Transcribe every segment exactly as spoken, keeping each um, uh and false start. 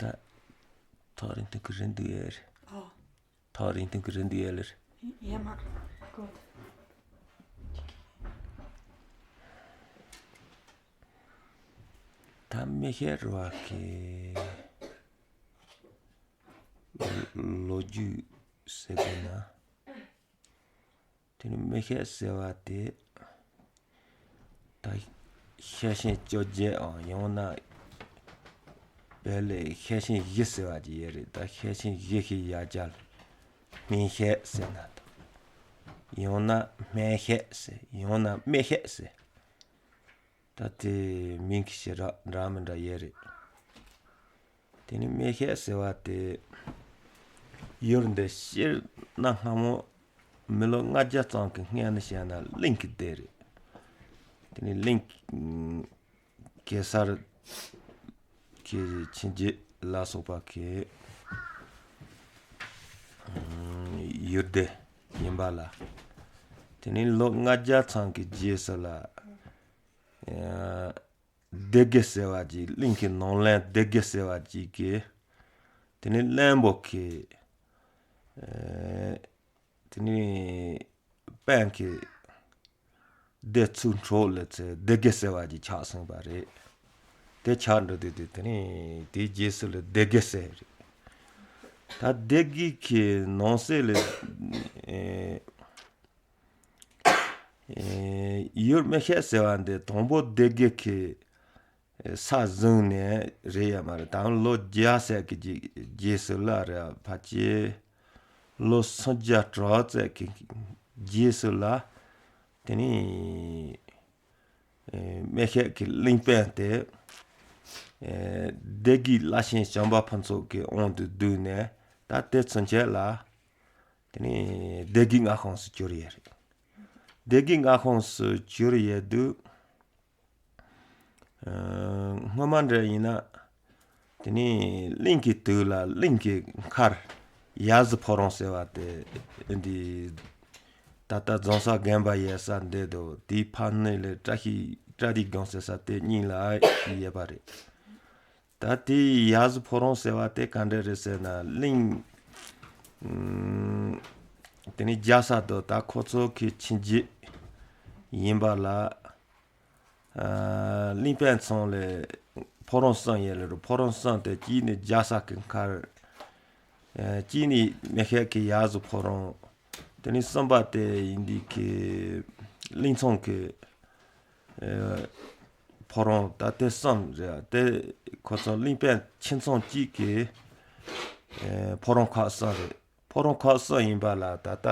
ད་ཐག་རིང་ཐུང་གི་རེད་འདུག་ཡ་རེད། ཨོ། ཐག་རིང་ཐུང་གི་རེད་འདུག་ཡ་ལེ་རེད། ཡ་མ། གོ། ད་མི་ཤེས་ར་བ་གི་ལོ་རྒྱུས་ཟེར་དགོས་ན། དེ་ནི་མི་ཤེས་ཟེར་བ་དེ། ད་ཤེར་ཕྱིན་བཅོ་བརྒྱད་འམ་ཡང་ན་བོད་ལ་ཤེར་ཕྱིན་བཞི་ཟེར་བ་ཅིག་ཡོད་རེད། ད་ཤེར་ཕྱིན་བཞི་ཞིག་ཡར་བརྒྱབ། སྨིན་ཤེས་ཟེར་ན་དང་། ཡང་ན་སྨན་ཤེས་ཟེར། ཡང་ན་མི་ཤེས་ཟེར། ད་དེ་མིང་གི་ཞེ་དྲག་འདྲ་མི་འདྲ་ཡོད་རེད། དེ་ནི་མི་ཤེས་ཟེར་བ་དེ། ཡུལ་འདི་སྤྱིར་གནའ་སྔ་མོ་མི་ལོ་ལྔ་བརྒྱ་ཙམ་གྱི་སྔོན་ནས་བཤད་ན་གླིང་གི་སྡེ་རེད། དེ་ནི་གླིང་གེ་སར་གྱི་ཆོས་རྗེ་ལ་སོགས་པ་གི་ཡུལ་སྡེ་ཡིན་པ་ལ། དེ་ནི་ལོ་ལྔ་བརྒྱ་ཙམ་གྱི་རྗེས་སུ་ལ། སྡེ་དགེ་ཟེར་བ་ཅིག་གླིང་གི་ནང་བློན་སྡེ་དགེ་ཟེར་བ་ཅིག་གིས། དེ་ནི་བློན་པོ་གིས། ཨེ། དེ་ནི་དཔོན་གྱི་སྡེ་ཚུར་འཕྲོག་ལས་ཚེ་སྡེ་དགེ་ཟེར་བ་ཅིག་ཆགས་སོང་བ་རེད། དེ་ཆགས་འགྲོ་དུས་དེ་དེ་ནི་དེའི་རྗེས་སུ་ལ་སྡེ་དགེ་ཟེར་རེད། ད་སྡེ་དགེ་གི་ནང་གསེས་ལ། ཨེ། ཨེ། ཡུལ་མི་ཤེས་ཟེར་བ་འདི་དང་པོ་སྡེ་དགེ་གི་ས་བཟུང་ནས་རེད་ཡ་མ་རེད། ད་ལོ་བརྒྱ་ཟེར་གི་རྗེས་སུ་ལ་རེད། ཕལ་ཆེར་ལོ་སུམ་བརྒྱ་དྲུག་ཟེར་གི་རྗེས་སུ་ལ། དེ་ནི་ཨེ། མི་ཤེས་ཀྱི་གླིང་དཔོན་དེ། ཨེ། སྡེ་དགེའི་བླ་ཆེན་བྱམས་པ་ཕུན་ཚོགས་ཀྱི་དབང་དུ་བསྡུས་ནས། ད་དེ་ཚུན་ཆད་ལ། དེ་ནི་སྡེ་དགེ་མངའ་ཁོངས་སུ་གྱུར་ཡོད་རེད། སྡེ་དགེ་མངའ་ཁོངས་སུ་གྱུར་ཡོད་དུས། ཨ། སྔོན་མ་འདྲ་ཡིན་ན། དེ་ནི་གླིང་གི་དུས་ལ་གླིང་གི་མཁར་ཡ་ཟི་ཕོ་བྲང་ཟེར་བ་དེ་འདི་ད་ལྟ་རྫོང་སར་དགོན་པ་ཡོད་ས་འདི་དང་དེའི་ཕ་ནི་ལ་བཀྲ་ཤིས་བཀྲ་ཤིས་སྒང་ཟེར་ས་དེ་གཉིས་ལ་ཡོད་པ་རེད། ད་དེའི་ཡ་ཟི་ཕོ་བྲང་ཟེར་བ་དེ་ག་འདྲ་རེད་ཟེར་ན། གླིང་ཨུམ། དེ་ནི་རྒྱལ་ས་དང་ད་ཁོ་ཚོ་གི་ཆིན་ཅི་ཡིན་པ་ལ། ཨ། གླིང་དཔོན་ཚང་ལ་ཕོ་བྲང་གསུམ་ཡོད་ལ་རུ། ཕོ་བྲང་གསུམ་དེ་གཅིག་ནི་རྒྱལ་ས་གི་མཁར། ཨ། གཅིག་ནི་མི་ཤེས་ཀྱི་ཡ་ཟི་ཕོ་བྲང་། དེ་ནི་གསུམ་པ་དེ་ཡིན་དུས་ཀྱི་གླིང་ཚང་གི། ཨ། ཕོ་བྲང་ད་དེ་གསུམ་རེད། དེ་ཁོ་ཚོ་གླིང་དཔོན་ཁྱིམ་ཚང་གཅིག་གི། ཨ། ཕོ་བྲང་ཁག་གསུམ་རེད། ཕོ་བྲང་ཁག་གསུམ་ཡིན་པ་ལ་ད་ལྟ།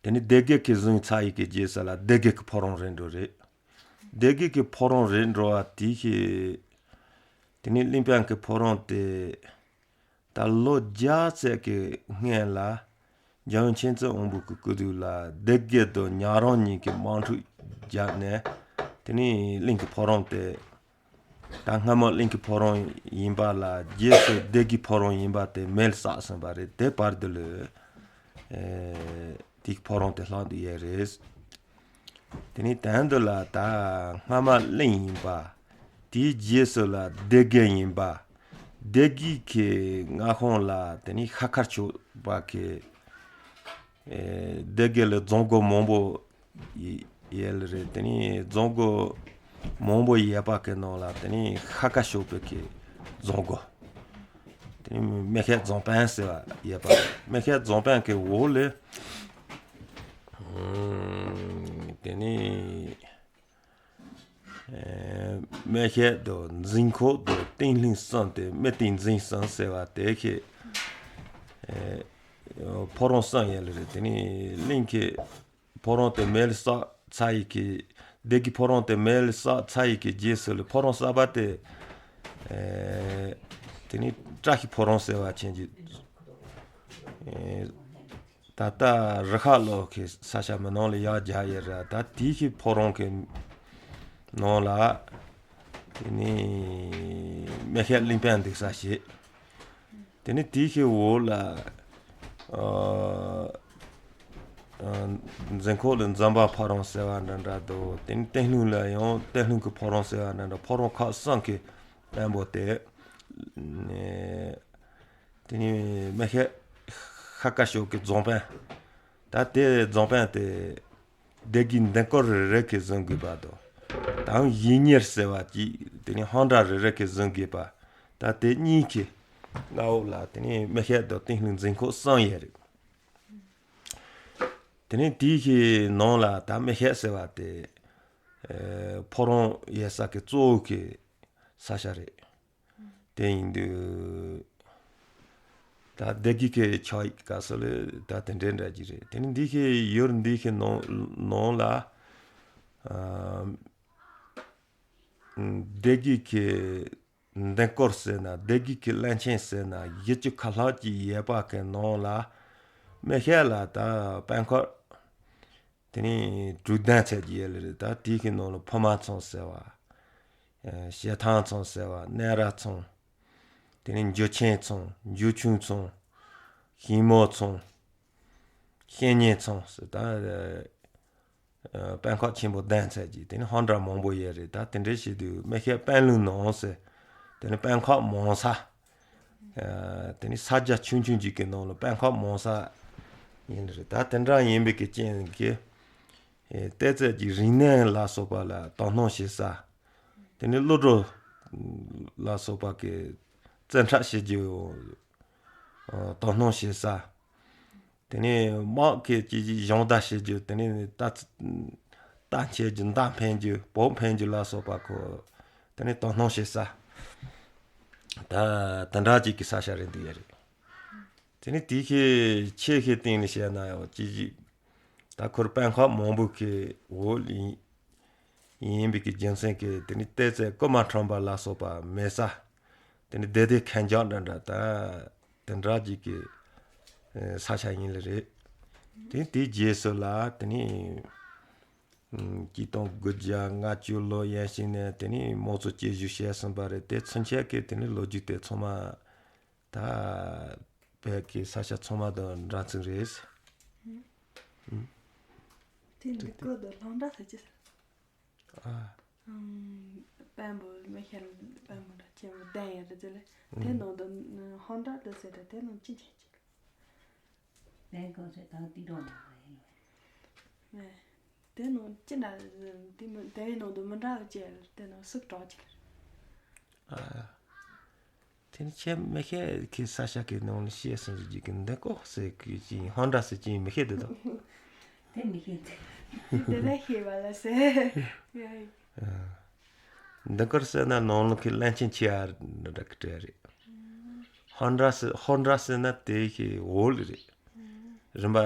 དེ་ནི་སྡེ་དགེ་གི་བཟུང་ཚར་ཡི་གི་རྗེས་སུ་ལ་སྡེ་དགེ་གི་ཕོ་བྲང་རེད་འགྲོ་རེད། སྡེ་དགེ་གི་ཕོ་བྲང་རེད་འགྲོ་བ་དེ་ཤེས། དེ་ནི་གླིང་དཔོན་གི་ཕོ་བྲང་དེ། ད་ལོ་བརྒྱ་ཙམ་གི་སྔོན་ལ། འཇམ་དབྱངས་མཁྱེན་བརྩེ་དབང་པོ་གི་སྐུ་དུས་ལ་སྡེ་དགེ་དང་ཉག་རོང་གཉིས་ཀྱི་དམག་འཁྲུག་བརྒྱབ་ནས། དེ་ནི་གླིང་གི་ཕོ་བྲང་དེ། ད་སྔ་མོ་གླིང་གི་ཕོ་བྲང་ཡིན་པ་ལ་རྗེས་སུ་སྡེ་དགེ་ཕོ་བྲང་ཡིན་པ་དེ་མེ་ལ་བསྲེགས་ཟིན་པ་རེད། དེ་བར་དུ་ལ། ཨེ། དེའི་ཕོ་བྲང་དེ་ལྷག་འདུག་ཡས་རེད། དེ་ནི་དོན་དུ་ལ་ད་སྔ་མ་གླིང་ཡིན་པ། དེའི་རྗེས་སུ་ལ་སྡེ་དགེ་ཡིན་པ། སྡེ་དགེ་གི་མངའ་ཁོངས་ལ་དེ་ནི་ཤར་ཁ་ཕྱོགས་པ་གི། ཨེ། སྡེ་དགེ་ལ་རྫོང་སྒོ་མང་པོ་ཡོད་ལ་རེད། དེ་ནི་རྫོང་སྒོ་མང་པོ་ཡོད་པ་གི་ནང་ལ་དེ་ནི་ཤར་ཁ་ཕྱོགས་པའི་གི་རྫོང་སྒོ། དེ་ནི་མི་ཤེས་རྫོང་དཔོན་ཟེར་བ་ཡོད་པ་རེད། མི་ཤེས་རྫོང་དཔོན་གི་འོག་ལ། ཨུམ། དེ་ནི། ཨེ། མི་ཤེས་དང་འཛིན་ཁོག་དང་སྟེང་ལྷུང་གསུམ་དེ་མི་སྟེང་འཛིན་གསུམ་ཟེར་བ་དེ་ཤེས། ཨེ། ཕོ་བྲང་གསུམ་ཡོད་ལ་རེད། དེ་ནི་གླིང་གི་ཕོ་བྲང་དེ་མེ་ལ་བསྲེགས་ཚར་ཡི་གི། སྡེ་དགེ་ཕོ་བྲང་དེ་མེ་ལ་བསྲེགས་ཚར་ཡི་གི་རྗེས་སུ་ལ་ཕོ་བྲང་གསར་པ་དེ། ཨེ། དེ་ནི་བཀྲ་ཤིས་ཕོ་བྲང་ཟེར་བ་ཅན་གྱི། ཨེ། ད་ལྟ་རུ་ཁག་ལོག་གི་ས་ཆ་མི་ནང་ལ་ཡར་རྒྱག་ཡས་རེད། ད་དེའི་གི་ཕོ་བྲང་གི་ནང་ལ། དེ་ནི་མི་ཤེས་གླིང་དཔོན་འདུག་ས་ཞིག་དེ་ནི་དེའི་གི་འོག་ལ། ཨ། ཨ། འཛིན་ཁོག་ལ་འཛམ་བུ་ཕོ་བྲང་ཟེར་བ་འདྲ་འདྲ་འདུག་དེ་ནི་སྟེང་ལྷུང་ལ་ཡང་སྟེང་ལྷུང་གི་ཕོ་བྲང་ཟེར་བ་འདྲ་འདྲ། ཕོ་བྲང་ཁག་གསུམ་གི་དཔོན་པོ་དེ། ནས་དེ་ནས་མི་ཤེས་ཤ་ཀ་ཤོག་གི་རྫོང་དཔོན། ད་དེ་རྫོང་དཔོན་དེ་སྡེ་དགེའི་མདུན་སྐོར་རེ་རེ་གིས་བཟུང་དགོས་པ་དང་། དང་ཡིག་གཉེར་ཟེར་བ་གྱིས་དེ་ནས་ཧོན་ཏྲ་རེ་རེ་གིས་བཟུང་དགོས་པ། ད་དེ་གཉིས་ཀྱི་མངའ་འོག་ལ་དེ་ནས་མི་ཤེས་དང་བསྟན་ལྷུན་འཛིན་ཁང་གསུམ་ཡོད་རེད། དེ་ནས་དེའི་གི་ནང་ལ་ད་མི་ཤེས་ཟེར་བ་དེ་ཨེ་ཕོ་བྲང་ཡོད་ས་གི་གཙོ་བོ་གི་ས་ཆ་རེད། དེ་ཡིན་དུས་ད་སྡེ་དགེ་གི་ཆགས་ཡིག་སྐབས་སུ་ལ་ད་དེ་འདྲའི་འདྲ་གྱི་རེད། དེ་ནས་འདི་གི་ཡུལ་འདི་གི་ནང་ནང་ལ་ཨ་སྡེ་དགེ་གི་མདུན་སྐོར་ཟེར་ན། སྡེ་དགེ་གི་བློན་ཆེན་ཟེར་ན། བཞི་བཅུ་ཁ་ལྷག་ཅིག་ཡོད་པ་གི་ནང་ལ་མི་ཤེས་ལ་ད་དཔོན་ཁག་དེ་ནས་དྲུག་བདུན་ཙམ་ཅིག་ཡོད་ལེ་རེད། ད་དེའི་གི་ནང་ལ་ཕུ་མ་ཚང་ཟེར་བ། ཨེ་བྱེ་ཐང་ཚང་ཟེར་བ། གནས་ར་ཚང་། དེ་ནས་འཇུ་ཆེན་ཚང་། འཇུ་ཆུང་ཚང་། ཞིང་མོ་ཚང་། བཤེས་གཉེན་ཚང་ཟེར། ད་ཨ་དཔོན་ཁག་ཆེན་པོ་བདུན་ཙམ་ཅིག་དེ་ནས་ཧོན་ཏྲ་མང་པོ་ཡོད་རེད། ད་དེ་འདྲ་བྱེད་དུས་མི་ཤེས་དཔོན་ལུང་ནང་ཟེར། དེ་ནས་དཔོན་ཁག་མང་ས། ཨ་དེ་ནས་ས་རྒྱ་ཆུང་ཆུང་ཅིག་གི་ནང་ལ་དཔོན་ཁག་མང་ས་ཡིན་རེད། ད་དེ་འདྲ་ཡིན་པའི་གི་རྐྱེན་གྱིས་ཨེ་ཏོག་ཙམ་གྱི་རིག་གནས་ལ་སོགས་པ་ལ་དོ་སྣང་བྱེད་ས། དེ་ནས་གླུ་བྲོ་ལ་སོགས་པ་གི་བཙན་འཕྲོག་བྱེད་རྒྱུ་ཨ་དོ་སྣང་བྱེད་ས། དེ་ནས་དམག་གི་ཅིག་ཅིག་སྦྱོང་བརྡར་བྱེད་རྒྱུ། དེ་ནས་རྟ་རྟ་འཁྱེར་རྒྱུ། མདའ་འཕེན་རྒྱུ། བོའུ་འཕེན་རྒྱུ་ལ་སོགས་པ་ཁོ་དེ་ནས་དོ་སྣང་བྱེད་ས། ད་དེ་འདྲ་ཅིག་གི་ས་ཆ་རེད་འདུག་ཡ་རེད། དེ་ནས་དེའི་གི་ཆེད་ཀྱི་སྟེང་ནས་བཤད་ན་ཡང་ཅིག་ཅིག་ད་ཁོར་དཔོན་ཁག་མང་པོ་གི་འོག་ཡིན་ཡིན་པའི་གི་རྒྱུ་མཚན་གྱིས་དེ་ནས་ཏོག་ཙམ་རྐུ་མ་ཁྲམ་པ་ལ་སོགས་པ་མེད་ས། དེ་ནས་བདེ་བདེ་ཁན་རྒྱག་འདྲ་འདྲ་ད་དེ་འདྲ་ཅིག་གི་ཨེ་ས་ཆ་ཡིན་ལེ་རེད། དེ་དེའི་རྗེས་སུ་ལ་དེ་ནས་ཨམ་གཅིག་སྟོང་དགུ་བརྒྱ་ལྔ་བཅུ་ལོ་ཡན་ཞིག་ནས་དེ་ནས་དམངས་གཙོ་བཅོས་བསྒྱུར་བྱས་ཟིན་པ་རེད། དེ་ཚུན་ཆད་ཀྱི་དེ་ནས་ལོ་རྒྱུས་དེ་ཚང་མ་ད་བོད་ཀྱི་ས་ཆ་ཚང་མ་དང་འདྲ་མཚུངས་རེད། དེ་འདི་སྐོར་དུ་ལྷོ་འདྲ་ཟེར་གྱི་ཟེར། ཨ། ཨམ། དཔོན་པོ་མི་ཤེས་ལ་དཔོན་པོ་འདྲ་ཆེན་པོ་བདུན་ཡོད་རེད་ཟེར་ལེ། དེ་ནང་དུ་ཧོན་ཏྲ་ལ་ཟེར་ཏེ་དེ་ནང་ཅི་བྱེད་ཀྱི། དེ་གང་ཟེར་ད་དེ་གྲོང་ནང་ལ་ཡིན་ནོ། དེ་ནང་ཅི་འདྲ་དེ་མི་དེའི་ནང་དུ་མི་འདྲ་བ་ཅི་ཡོད་རེད། དེ་ནང་སུ་གྲོགས་ཅིག་རེད། ཨ། དེ་ནི་ཁྱེད་མི་ཤེས་ཀྱི་ས་ཆ་གི་ནང་ལ་བཤད་སོང་ཟིག་གི་འདི་ཀོ་ཟེར་གི་ཅིག་ཧོན་ཏྲ་ཟེར་གྱི་མི་ཤེས་འདུག་དོ། དེ་མི་ཤེས་ཏེ། དེ་ལས་ཤེས་པ་ལ་ཟེར། ཡ་ཡ། འདི་ཀོར་ཟེར་ན་ནང་ལོགས་ཀྱི་བློན་ཆེན་ཆེ་བ་འདྲ་འདྲ་གི་གྲས་རེད། ཧོན་ཏྲ་ཟེར་ཧོན་ཏྲ་ཟེར་ན་དེ་ཤེས་འོ་ལི་རེད། རིམ་པ་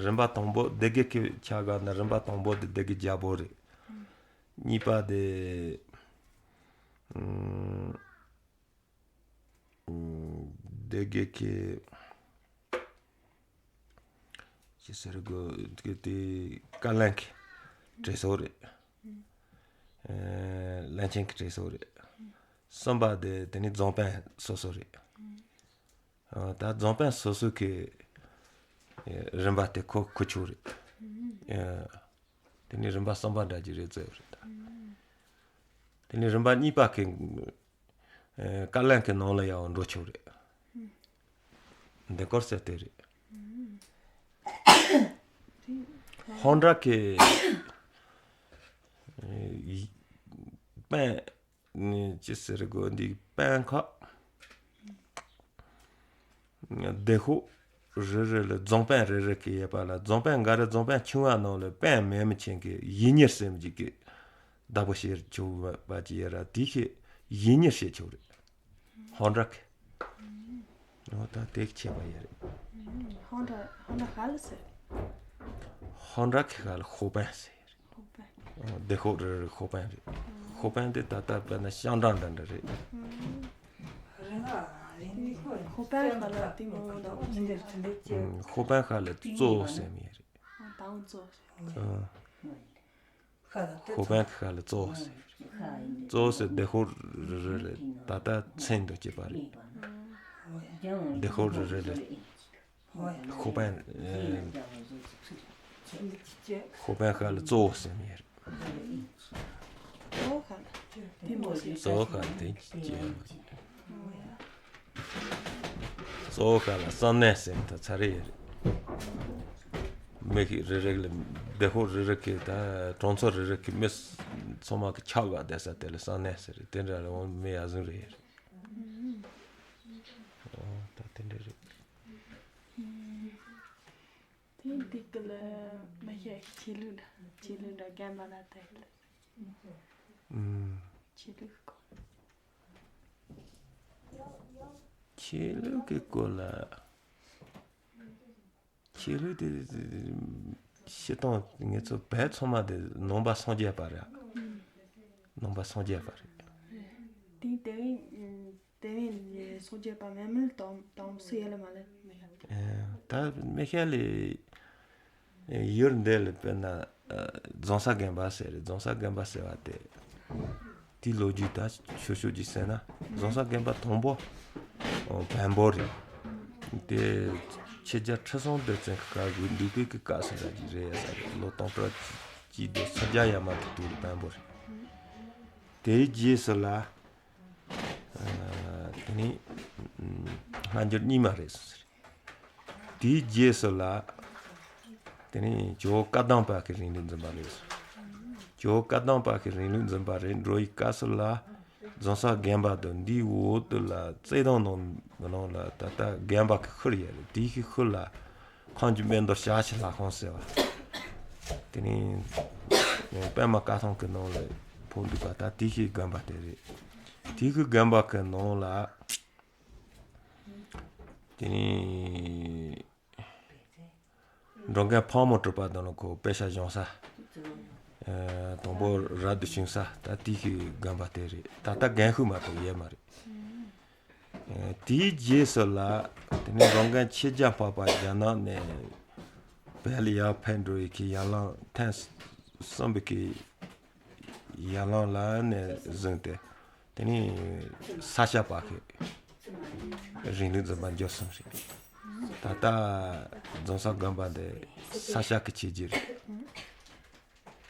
རིམ་པ་དང་པོ་སྡེ་དགེ་གི་ཆ་ག་ན་རིམ་པ་དང་པོ་དེ་སྡེ་དགེ་རྒྱལ་པོ་རེད། གཉིས་པ་དེ་ཨུམ། སྡེ་དགེ་གི་ཅི་ཟེར་དགོས་དེ་བཀའ་བློན་གྱི་གྲས་སུ་རེད། ཨེ་བློན་ཆེན་གྱི་གྲས་སུ་རེད། གསུམ་པ་དེ་དེ་ནི་རྫོང་དཔོན་སོ་སོ་རེད། ཨ་ད་རྫོང་དཔོན་སོ་སོ་གི་ཨེ་རིམ་པ་དེ་ཁོ་ཁུ་ཆུ་རེད། ཨེ་དེ་ནི་རིམ་པ་གསུམ་པ་འདྲ་གྱི་རེད་ཟེར་བ་རེད་ད། དེ་ནི་རིམ་པ་གཉིས་པ་གི་ཨེ་བཀའ་བློན་གྱི་ནང་ལ་ཡང་འགྲོ་ཆོག་རེད། འདི་སྐོར་ཟེར་དེ་རེད། ཧོན་ཏྲ་གི་ཨེ་དཔོན་ནི་ཅི་ཟེར་དགོས་འདི་དཔོན་ཁག་སྡེ་ཤོག་རེ་རེ་ལ་རྫོང་དཔོན་རེ་རེ་གི་ཡོད་པ་ལ། རྫོང་དཔོན་འགའ་རེ་རྫོང་དཔོན་ཆུང་བ་ནང་ལ་དཔོན་མེད་མི་ཆེན་གི་ཡིག་གཉེར་སེམས་ཀྱི་གི་བདག་པོ་བྱེད་ཆོག་པ་ཅི་ཡོད་ར། དེ་ཤེས་ཡིག་གཉེར་བྱེད་ཆོག་རེད། ཧོན་ཏྲ་གི་འོ་ད་དེ་ཁྱད་པར་ཡོད་རེད། ཧོན་ཏྲ་ཧོན་ཏྲ་ག་ལ་ཟེར། ཧོན་ཏྲ་གི་ག་ལ་ཤོག་དཔོན་ཟེར། ཤོག་དཔོན། སྡེ་ཤོག་རེ་རེ་ཤོག་དཔོན་རེད། ཤོག་དཔོན་དེ་ད་ལྟ་དཔེར་ན་ཤང་ཀྲང་འདྲ་འདྲ་རེད། ཤོག་དཔོན་ག་ལ་དེ་མོ་འདྲ་བོ་ཟེར། ཤོག་དཔོན་ག་ལ་གཙོ་བོ་ཟེར་མི་རེད། ད་འོ་གཙོ་བོ་ཟེར། ཤོག་དཔོན་ག་ལ་གཙོ་བོ་ཟེར། གཙོ་བོ་ཟེར་སྡེ་ཤོག་རེ་རེ་ལ་ད་ལྟ་མཚན་དུ་སྐྱེས་པ་རེད། སྡེ་ཤོག་རེ་རེ་ལ་ཤོག་དཔོན་ཨེ་ཤོག་དཔོན་ག་ལ་གཙོ་བོ་ཟེར་མི་རེད། གཙོ་བོ་ག་ལ་དེ་མོ་ཟེར། གཙོ་བོ་ག་ལ་དེ་སྐྱེས་པ་རེད། གཙོ་བོ་ཁ་ལ་བསམ་གནས་ཟེར་ད་ཚར་རེ་ཡོད་རེད། མི་ཞིག་རེ་རེ་ལ་སྡེ་ཁག་རེ་རེ་གི་ད་གྲོང་ཚོ་རེ་རེ་གི་མི་ཚང་མ་གི་ཆགས་པ་བསྡད་ས་དེ་ལ་བསམ་གནས་ཟེར་རེད། དེ་འདྲ་ལ་འོང་མི་ཡར་བཟུང་རེ་ཡོད་རེད། ཨོ་ད་དེ་འདྲ་རེད། དེ་འདི་གི་ལ་མི་ཤེས་ཆོས་ལུགས་འདྲ་ཆོས་ལུགས་འདྲ་རྒན་པ་ལ་དེ་ལ། ཨུམ། ཆོས་ལུགས་སྐོར། ཆོས་ལུགས་ཀྱི་སྐོར་ལ། ཆོས་ལུགས་དེ་སྤྱིར་བཏང་ངེད་ཚོ་བོད་ཚང་མ་དེ་ནང་པ་སངས་རྒྱས་པ་རེད། ནང་པ་སངས་རྒྱས་པ་རེད། དེ་དེ་བས་དེ་བས་ནས་སངས་རྒྱས་པ་མེད་མིན་དམ་དམ་སུ་ཡོད་ལ་མ་ལ་མི་ཤེས། ཨེ། ད་མི་ཤེས་ལེ། ཡུལ་འདི་ལ་དཔེར་ན་ཨ་རྫོང་གསར་དགོན་པ་ཟེར་རེད། རྫོང་གསར་དགོན་པ་ཟེར་བ་དེ། དེའི་ལོ་རྒྱུས་ད་ཆོས་ཕྱོགས་ཀྱི་ཟེར་ན་རྫོང་གསར་དགོན་པ་དང་པོ་ཨོ་བོན་པོ་རེད། དེ་ཕྱི་རྒྱལ་ཁྲི་སྲོང་ལྡེ་བཙན་གྱི་སྐབས་དགོས་འདུག་པའི་གི་སྐབས་སུ་འདྲ་ཅིག་རེད་ཡ་ས་རེད། ལོ་སྟོང་ཕྲག་གཅིག་དང་སུམ་བརྒྱ་ཡར་མར་དུ་དུས་རེད། བོན་པོ་རེད། དེའི་རྗེས་སུ་ལ་ཨ་དེ་ནི་ཨ་སྔ་འགྱུར་རྙིང་མ་རེད་ཟེར། དེའི་རྗེས་སུ་ལ། དེ་ནས་ཇོ་བོ་བཀའ་གདམས་པ་གི་རིང་ལུགས་འཛིན་པ་རེད། ཇོ་བོ་བཀའ་གདམས་པ་གི་རིང་ལུགས་འཛིན་པ་རེད། འགྲོ་བའི་སྐབས་སུ་ལ་རྫོང་གསར་དགོན་པ་དང་འདིའི་འོག་ཏུ་ལ་རྩེ་གདོང་ནང་གི་ནང་ལ་ད་ལྟ་དགོན་པ་གི་ཤུལ་ཡོད་རེད། དེའི་གི་ཤུལ་ལ་ཁམས་ཀྱི་སྨན་གཏོར་ཞག་ཕྱེད་ལྷ་ཁང་ཟེར་བ། དེ་ནས་པདྨ་བཀའ་ཐང་གི་ནང་ལ་ཕོག་འདུག་པ། ད་དེའི་གི་དགོན་པ་དེ་རེད། དེའི་གི་དགོན་པ་གི་ནང་ལ། དེ་ནས་འགྲོ་མགོན་ཕག་མོ་གྲུ་པ་དང་ལ་ཁོ་དཔེ་ཆ་སྦྱོང་ས། ཨ་དང་པོ་རབ་ཏུ་བྱུང་ས་ད་དེའི་གི་དགོན་པ་དེ་རེད། ད་ལྟ་རྒན་ཤོས་མ་གཏོགས་ཡོད་མ་རེད། ཨ་དེའི་རྗེས་སུ་ལ་དེ་ནས་རང་རྒན་ཆོས་རྒྱལ་འཕགས་པ་རྒྱ་ནག་ནས་བལ་ཡར་ཕེབས་འགྲོ་ཡི་གི་ཡར་ལངས་ཐེངས་གསུམ་པའི་གི་ཡར་ལངས་ལ་ནས་བཟུང་སྟེ། དེ་ནས་ས་སྐྱ་པ་གི་རིང་ལུགས་འཛིན་པ་འགྱུར་སོང་རེད། ད་ལྟ་རྫོང་གསར་དགོན་པ་འདི་ས་སྐྱ་གི་ཆོས་བརྒྱུད་རེད།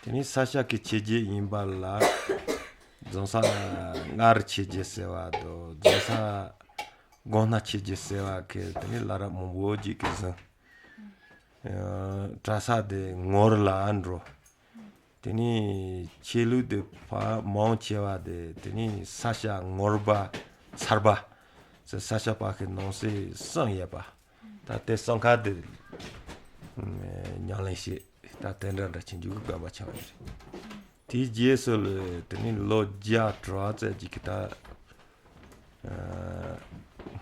དེ་ནས་ས་སྐྱ་གི་ཆོས་བརྒྱུད་ཡིན་པ་ལ་རྫོང་གསར་མངའ་རིས་ཆོས་བརྒྱུད་ཟེར་བ་དང་། རྫོང་གསར་སྒོ་སྣ་ཆོས་བརྒྱུད་ཟེར་བ་གི་དེ་ནས་བླ་རབས་མང་པོ་ཅིག་གིས་བཟུང་། ཨ་གྲྭ་ས་དེ་ངོར་ལ་འགྲོ། དེ་ནས་ཆོས་ལུགས་དེ་ཕར་མང་ཆེ་བ་དེ་དེ་ནས་ས་སྐྱ་ངོར་པ་ཚར་པ་ཟེར་ས་སྐྱ་པ་གི་ནང་གསེས་གསུམ་ཡོད་པ། ད་དེ་གསུམ་ཀ་དེ་ཨ་ཉམས་ལེན་བྱེད། ད་དེ་འདྲ་འདྲ་ཆེན་རྒྱུ་གི་དགོན་པ་ཆགས་པ་རེད། དེའི་རྗེས་སུ་ལ་དེ་ནས་ལོ་བརྒྱ་དྲུག་ཙམ་ཅིག་གི་ད་ཨ་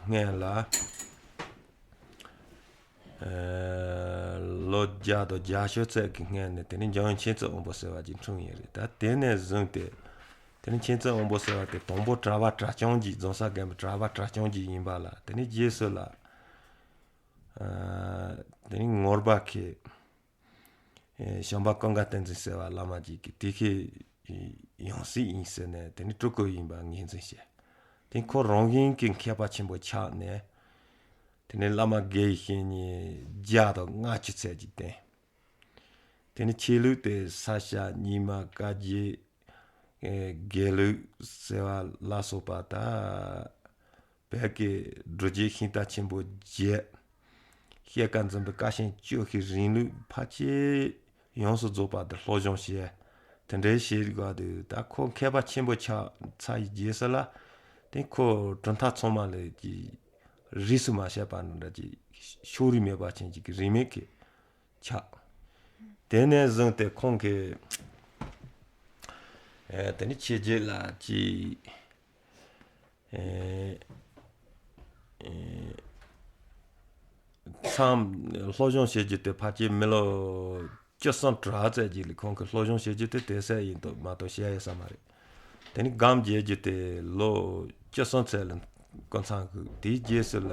སྔོན་ལ། ཨ་ལོ་བརྒྱ་དང་བརྒྱད་ཅུ་ཙམ་གྱི་སྔོན་ནས་དེ་ནས་འཇམ་དབྱངས་མཁྱེན་བརྩེ་དབང་པོ་ཟེར་བ་ཅིག་འཁྲུངས་ཡོད་རེད། ད་དེ་ནས་བཟུང་སྟེ་དེ་ནས་མཁྱེན་བརྩེ་དབང་པོ་ཟེར་བ་དེ་དང་པོ་གྲྭ་པ་གྲྭ་རྐྱང་གཅིག་རྫོང་གསར་དགོན་པའི་གྲྭ་པ་གྲྭ་རྐྱང་གཅིག་ཡིན་པ་ལ། དེ་ནས་རྗེས་སུ་ལ་ཨ་དེ་ནས་ངོར་པ་གི་ཨེ་བྱམས་པ་ཀུན་དགའ་བསྟན་འཛིན་ཟེར་བ་བླ་མ་ཅིག་གིས་དེ་གི་ཡང་སྲིད་ཡིན་ཟེར་ནས་དེ་ནས་སྤྲུལ་སྐུ་ཡིན་པ་ངོས་འཛིན་བྱས། དེ་ཁོ་རང་བཞིན་གྱི་མཁས་པ་ཆེན་པོ་ཆགས་ནས། དེ་ནས་བླ་མ་དགེ་བའི་བཤེས་གཉེན་བརྒྱ་དང་ལྔ་བཅུ་ཙམ་ཅིག་བསྟེན། དེ་ནས་ཆོས་ལུགས་དེ་ས་སྐྱ་རྙིང་མ་བཀའ་བརྒྱུད་ཨེ་དགེ་ལུགས་ཟེར་བ་ལ་སོགས་པ་ད་བོད་ཀྱི་སྒྲུབ་བརྒྱུད་ཤིང་རྟ་ཆེན་པོ་བརྒྱད། ཤེལ་དཀར་འཛིན་པའི་བཀའ་ཆེན་བཅུ་བཞིའི་རིང་ལུགས་ཕལ་ཆེར་ཡོངས་སུ་རྫོགས་པ་དེ་སློབ་སྦྱོང་བྱས། དེ་འདྲའི་བྱེད་དགོས་དུས་ད་ཁོ་མཁས་པ་ཆེན་པོ་ཆགས་ཚར་བའི་རྗེས་སུ་ལ། དེ་ཁོ་གྲུབ་མཐའ་ཚང་མ་ལ་གི་རིས་སུ་མ་ཆད་པ་འདྲ་ཅིག་ཕྱོགས་རིས་མེད་པ་ཅན་ཅིག་གི་རིས་མེད་ཀྱི་ཆགས། དེ་ནས་བཟུང་སྟེ་ཁོང་གིས་ཨེ་དེ་ནི་ཆོས་བརྒྱུད་ལ་ཅིག་ཨེ་ཨེ་མཚམས་སློབ་སྦྱོང་བྱེད་རྒྱུ་དེ་ཕལ་ཆེར་མི་ལོ་བཅུ་གསུམ་དྲུག་ཙམ་ཅིག་ལ་ཁོང་གིས་སློབ་སྦྱོང་བྱེད་རྒྱུ་དེ་དེ་ཟེར་ཡིན་དུ་མ་གཏོགས་བཤད་ཡོད་ས་མ་རེད། དེ་ནི་སྒོམ་རྒྱག་རྒྱུ་དེ་ལོ་བཅུ་གསུམ་ཙམ་ལ་ཀུན་ཚང་གི་དེའི་རྗེས་སུ་ལ་